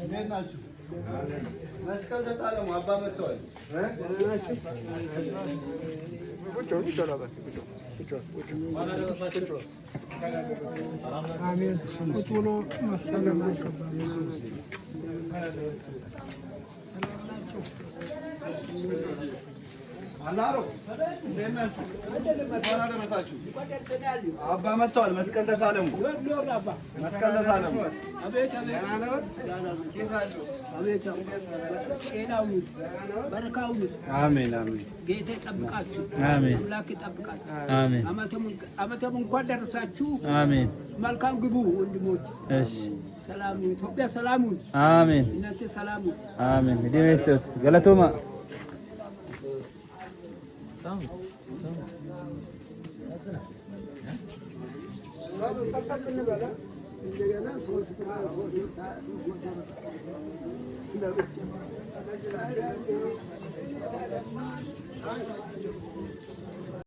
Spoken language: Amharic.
እንዴት ናችሁ? መስቀል ተሳለሙ። አባ መጥተዋል። አሜን። ቁጭ ብሎ መሳለም አይገባም። አላሮ እንዴት ናችሁ? እንኳን አደረሳችሁ። አባ መጥተዋል። መስቀል ተሳለሙ። መስቀል ተሳለሙ። አሜን አሜን። ጌታ ይጠብቃችሁ። አሜን። አምላክ ይጠብቃችሁ። አሜን። ዓመቱም እንኳን ደረሳችሁ። አሜን። መልካም ግቡ ወንድሞች። እሺ። ሰላም ይሁን። ኢትዮጵያ ሰላም ይሁን። አሜን። እናንተ ሰላም ይሁን። አሜን። እድሜ ይስጥዎት። Galatoomaa. ሰብሰብ እንበላ እንደገና 300 ለብቻ።